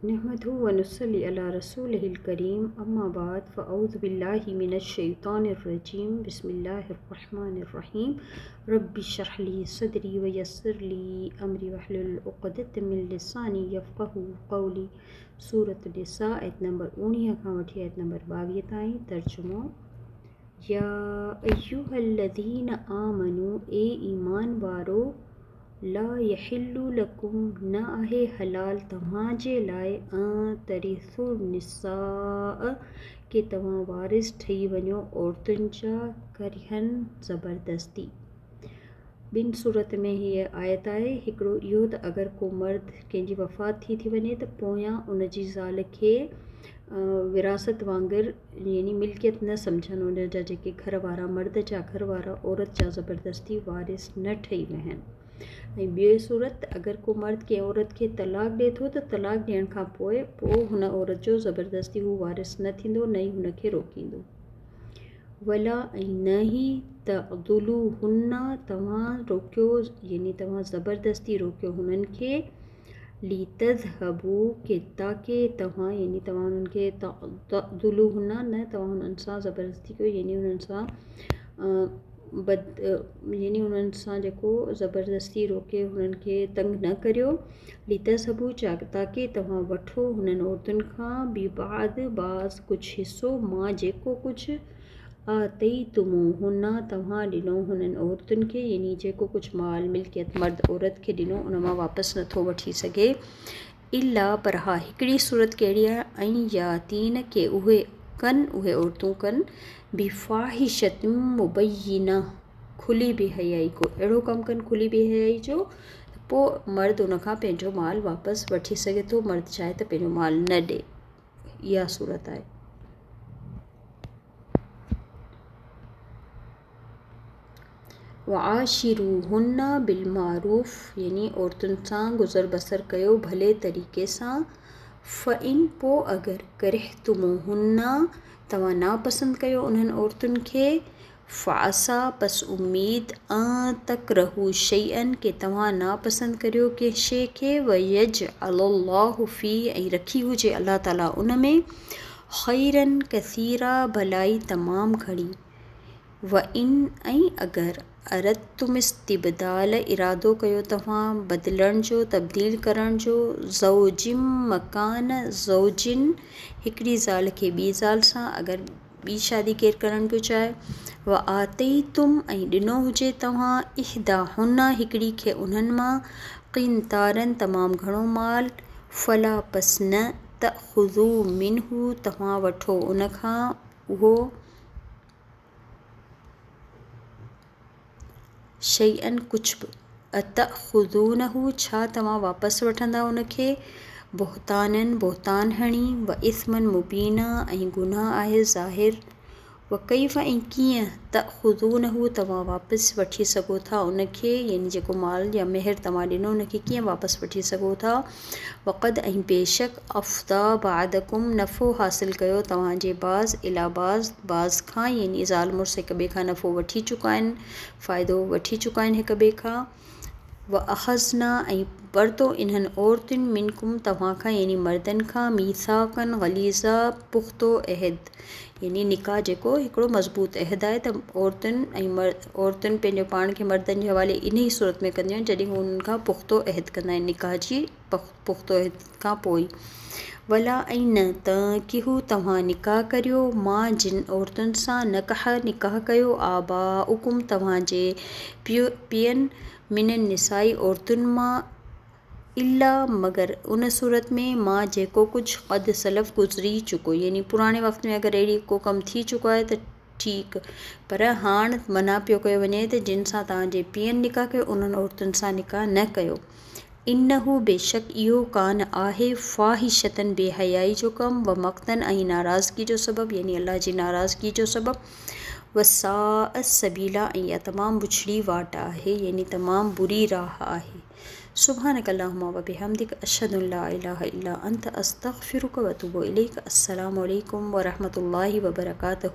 نحمده ونصلي علي رسوله الڪريم اما بعد فاعوذ بالله من الشيطان الرجيم بسم الله الرحمن الرحيم رب اشرح لي صدري ويسر لي امري واحلل عقدة من لساني يفقهوا قولي سورة النساء آيت نمبر 19 کان وٺي آيت نمبر 22 تائين. ترجمو، يا ايها الذين آمنوا اي ايمان وارو لا يحل لڪم نه آهي حلال توهان جي لاء ان ترثوا النساء ڪي توهان وارث ٺهي وڃو عورتن جا ڪرهن زبردستي. ٻن صورت ۾ هيء آيت آهي، هڪڙو اهو ته اگر ڪو مرد ڪنهن جي وفات ٿي ٿي وڃي ته پويان ان جي زال کي وراثت وانگر يعني ملڪيت نه سمجهن ان جا جيڪي گهر وارا مرد جا گهر وارا عورت جا زبردستي وارث نه ٺهي ويهن ۽ ٻي صورت ته اگر ڪو مرد ڪنهن عورت کي طلاق ڏي ٿو ته طلاق ڏيڻ کان پوء پوء هن عورت جو زبردستي هو وارث نه ٿيندو نه ئي هن کي روڪيندو. ولا ۽ نه ئي تعضلوهن توهان روڪيو يعني توهان زبردستي روڪيو هنن کي لتذهبوا ڪي تاڪه توهان يعني توهان انهن کي تعضلوهن نه توهان انهن سان زبردستي ڪيو يعني انهن سان بد يعني انهن سان جيڪو زبردستي روڪي انهن کي تنگ نه ڪريو لتذهبوا تاڪه توهان وٺو هنن عورتن کان ببعض بعض ڪجهه حصو مان جيڪو ڪجهه آتيتموهن توهان ڏنو هنن عورتن کي يعني جيڪو ڪجهه مال ملڪيت مرد عورت کي ڏنو ان مان واپس نٿو وٺي سگهي الا پر ها هڪڙي صورت ڪهڙي آهي ان ياتين ڪي اهي ڪن اهي عورتون ڪن بفاحشة مبينة کلي بي حيائي ڪو اهڙو ڪم ڪن کلي بي حيائي جو ته پوء مرد ان کان پنهنجو مال واپس وٺي سگهي ٿو مرد چاهي ته پنهنجو مال نه ڏي اها صورت آهي. وعاشروهن بالمعروف يعني عورتن سان گذر بسر ڪيو ڀلي طريقي سان فإن پوء اگر ڪرهتموهن توهان ناپسند ڪيو انهن عورتن کي فعسيٰ پس اميد ان تڪرهوا شيئا ڪي توهان ناپسند ڪريو ڪنهن شيء کي ويجعل الله فيه ۽ رکي هجي الله تعالي ان ۾ خيرا ڪثيرا ڀلائي تمام گهڻي. وان ۽ اگر، اردتم استبدال ارادو ڪيو توهان بدلڻ جو، تبديل ڪرڻ جو، زوج مڪان زوج هڪڙي زال کي ٻي زال سان، اگر ٻي شادي ڪير ڪرڻ پيو چاهي، وآتيتم ۽ ڏنو هجي توهان احداهن هڪڙي کي انهن مان، قنطارا تمام گهڻو مال، فلا پس نه، تأخذوا منه توهان وٺو ان کان اهو. شيئا ڪجهه به، اتأخذونه ڇا توهان واپس وٺندا ان کي، بهتانا بهتان هڻي، واثما مبينا ۽ گناهه آهي ظاهر. وڪيف ۽ ڪيئن، تأخذونه توهان واپس وٺي سگهو ٿا ان کي، يعني جيڪو مال يا مهر توهان ڏنو ان کي ڪيئن واپس وٺي سگهو ٿا، وقد ۽ بيشڪ، افضيٰ بعضڪم نفعو حاصل ڪيو توهان جي بعض اليٰ بعض بعض کان يعني زال مڙس هڪ ٻئي کان نفعو وٺي چڪا آهن فائدو وٺي چڪا آهن هڪ ٻئي کان واخذنا ۽ ورتو انهن عورتن منڪم توهان کان يعني مردن کان ميثاقا غليظا پختو عهد يعني نڪاح جيڪو هڪڙو مضبوط عهد آهي ته عورتن ۽ عورتن پنهنجو پاڻ کي مردن جي حوالي انهي صورت ۾ ڪنديون آهن جڏهن هو انهن کان پختو عهد ڪندا آهن نڪاح جي پختو عهد کان پوء ولا ۽ نه تنڪحو توهان نڪاح ڪريو ما جن عورتن سان نڪح نڪاح ڪيو آباؤڪم توهان جي پيئن من النساء عورتن مان الا مگر ان صورت ۾ ما جيڪو ڪجهه قد سلف گذري چڪو يعني پراڻي وقت ۾ اگر اهڙي ڪو ڪم ٿي چڪو آهي ته ٺيڪ پر هاڻ منع پيو ڪيو وڃي ته جن سان توهان جي پيئن نڪاح ڪيو انهن عورتن سان نڪاح نه ڪيو. انه بيشڪ اهو ڪان آهي فاحشة بي حيائي جو ڪم و مقتا ۽ ناراضگي جو سبب يعني الله جي ناراضگي جو سبب و ساء سبيلا ۽ اها تمام بڇڙي واٽ آهي يعني تمام بري راهه آهي. سبحانک اللهم و بحمدک اشهد ان لا اله الا انت استغفرک و اتوب اليک السلام عليڪم ورحمة الله وبرڪاته.